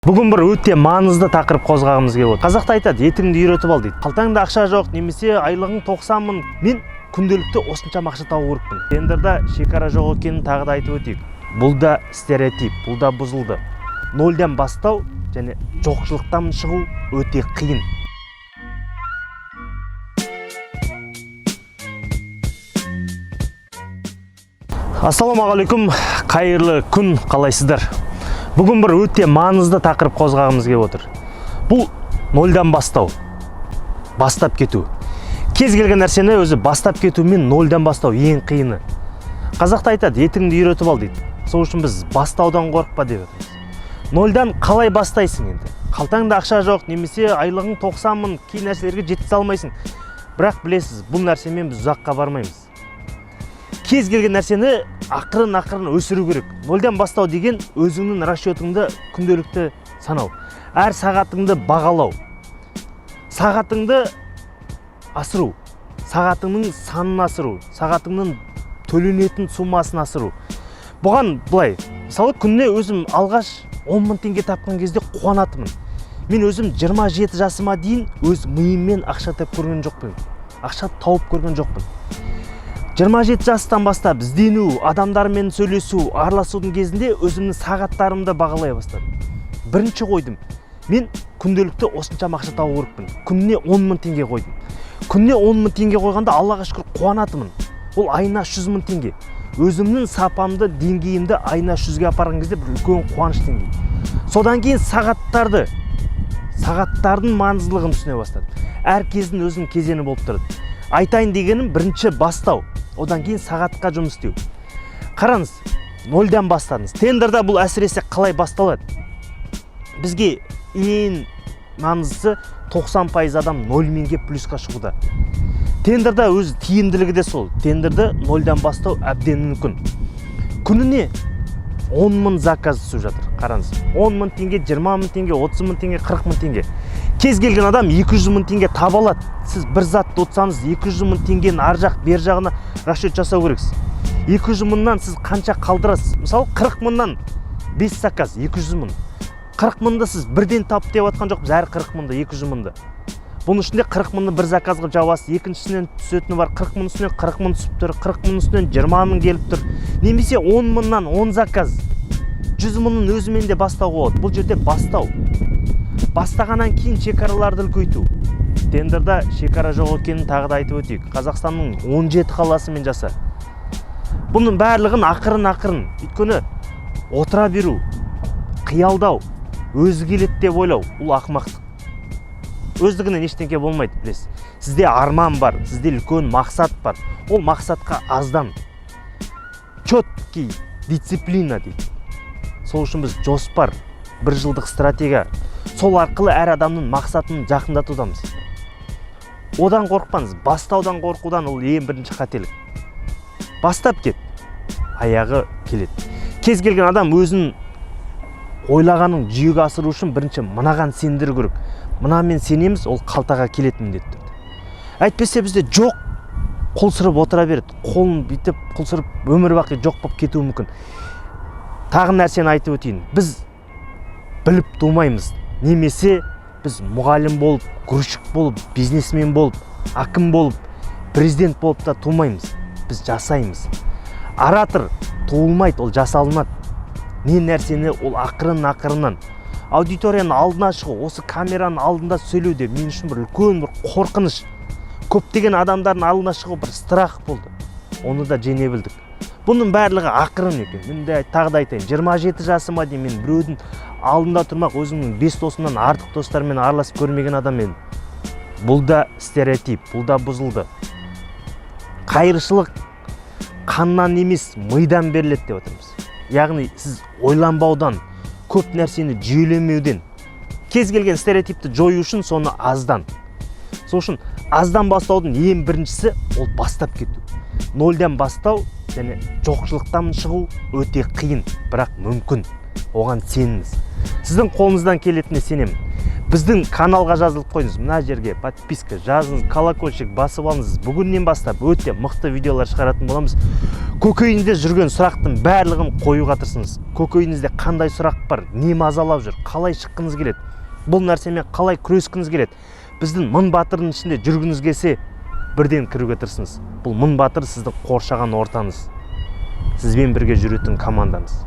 Бүгін бір өте маңызды тақырып қозғағымыз келіп отыр. Қазақта айтады, етіңді үйретіп ал дейді. Қалтаңда ақша жоқ немесе айлығың 90 мың. Мен күнделікті осыншама ақша табу керекпін. Тендерда шекара жоқ екенін тағы да айтып өтейік. Бұл да стереотип, бұл да бұзылды. Нөлден бастау және жоқшылықтан шығу өте қиын. Ассалаумағалейкум, қайырлы күн, қалайсыздар? Бүгін бір өте маңызды тақырып қозғағымыз келіп отыр. Бұл нөлден бастау, бастап кету. Кез келген нәрсені өзі бастап кету мен нөлден бастау ең қиыны. Қазақта айтады, етіңді үйретіп ал дейді. Сол үшін біз бастаудан қорықпа деп жатырмыз. Нөлден қалай бастайсың енді? Қалтаңда ақша жоқ немесе айлығың 90 мың, кей нәрселерге жеткізе алмайсың. Бірақ білесіз, бұл нәрсемен біз ұзаққа бармаймыз. Кез келген нәрсені ақырын ақырын өсіру керек. Нөлден бастау деген өзіңнің расчетыңды күнделікті санау, әр сағатыңды бағалау, сағатыңды асыру, сағатыңның санын асыру, сағатыңның төленетін суммасын асыру. Бұған былай, мысалы, күніне өзім алғаш 10 мың теңге тапқан кезде қуанатынмын. Мен өзім 27 жасыма дейін өз миыммен ақша тауып көрген жоқпын, ақша тауып көрген жоқпын. 27 жастан бастап іздену, адамдармен сөйлесу, араласудың кезінде өзімнің сағаттарымды бағалай бастадым. Бірінші қойдым, мен күнделікті осыншама ақша табу керекпін. Күніне 10 мың теңге қойдым. Күніне 10 мың теңге қойғанда, Аллаға шүкір, қуанатынмын. Ол айына 100 мың теңге. Өзімнің сапамды, деңгейімді айына 100-ге апарған кезде бір үлкен қуаныш деңгейі. Содан кейін сағаттардың маңыздылығын түсіне бастадым. Әр кездің өзінің кезеңі болып тұрады. Айтайын дегенім, бірінші бастау, одан кейін сағатқа жұмыс істеу. Қараңыз, нөлден бастадыңыз. Тендерда бұл әсіресе қалай басталады? Бізге ең маңыздысы, 90% адам нольмен келіп плюсқа шығуда. Тендерда өз тиімділігі де сол. Тендерді нөлден бастау әбден мүмкін. Күніне 10 мың заказ түсіп жатыр. Қараңыз, 10 мың теңге, 20 мың теңге, 30 мың теңге, 40 мың теңге. Кез келген адам 200 мың теңге таба алады. Сіз бір затты ұтсаңыз, 200 мың теңгенің ар жақ бер жағына расчет жасау керексіз. 200 мыңнан сіз қанша қалдырасыз? Мысалы, 40 мыңнан 5 заказ 200 мың. 40 мыңды сіз бірден тап деп жатқан жоқпыз, әр 40 мыңды, 200 мыңды. Бұның ішінде 40 мыңды бір заказ қылып жабасыз, екіншісінен түсетіні бар, 40 мың үстінен 40 мың түсіп тұр, 40 мың үстінен 20 мың келіп тұр. Немесе 10 мыңнан 10 заказ, 100 мыңның өзімен де бастауға болады. Бұл жерде бастау. Бастағаннан кейін шекараларды үлкейту. Тендерда шекара жоқ екенін тағы да айтып өтейік. Қазақстанның 17 қаласымен жаса. Бұның барлығын ақырын ақырын, өйткені отыра беру, қиялдау, өзі келеді деп ойлау, ол ақымақтық. Өздігінен ештеңе болмайды, білесіз. Сізде арман бар, сізде үлкен мақсат бар. Ол мақсатқа аздан четкий дисциплина дейді. Сол үшін біз жоспар, бір жылдық стратегия, сол арқылы әр адамның мақсатын жақындатудамыз. Одан қорықпаңыз, бастаудан қорқудан ол ең бірінші қателік. Бастап кет, аяғы келеді. Кез келген адам өзін ойлағанын жүзеге асыру үшін бірінші мынаған сендіру керек. Мынамен сенеміз, ол қалтаға келеді міндетті түрде. Әйтпесе бізде жоқ, қол сырып отыра береді. Қолын бүйтіп қол сырып, өмір бақи жоқ болып кетуі мүмкін. Тағы нәрсені айтып өтейін. Біз біліп тумаймыз. Немесе біз мұғалім болып, грузчик болып, бизнесмен болып, әкім болып, президент болып та тумаймыз. Біз жасаймыз. Оратор туылмайды, ол жасалынады. Не нәрсені ол ақырын ақырыннан аудиторияның алдына шығу, осы камераның алдында сөйлеу де мен үшін бір үлкен бір қорқыныш. Көптеген адамдардың алдына шығу бір страх болды. Оны да жеңе білдік. Бұның барлығы ақырын екен. Мен де тағы да айтайын, 27 жасыма дейін мен біреудің алдында тұрмақ, өзімнің 5 досымнан артық достармен араласып көрмеген адам едім. Бұл да стереотип, бұл да бұзылды. Қайыршылық қаннан емес, мидан беріледі деп отырмыз. Яғни сіз ойланбаудан, көп нәрсені жүйелемеуден, кез келген стереотипті жою үшін соны аздан. Сол үшін аздан бастаудың ең біріншісі ол бастап кету. Нөлден бастау және жоқшылықтан шығу өте қиын, бірақ мүмкін. Оған сеніңіз. Сіздің қолыңыздан келетініне сенемін. Біздің каналға жазылып қойыңыз, мына жерге подписка жазыңыз, колокольчик басып алыңыз. Бүгіннен бастап өте мықты видеолар шығаратын боламыз. Көкейіңізде жүрген сұрақтың барлығын қоюға тырысыңыз. Көкейіңізде қандай сұрақ бар, не мазалап жүр, қалай шыққыңыз келеді, бұл нәрсемен қалай күрескіңіз келеді, біздің 1000 батырдың ішінде жүргіңіз келсе, бірден кіруге тырысыңыз. Бұл 1000 батыр — сіздің қоршаған ортаңыз, сізбен бірге жүретін командаңыз.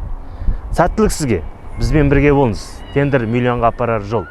Сәттілік сізге, бізбен бірге болыңыз. Тендер — миллионға апарар жол.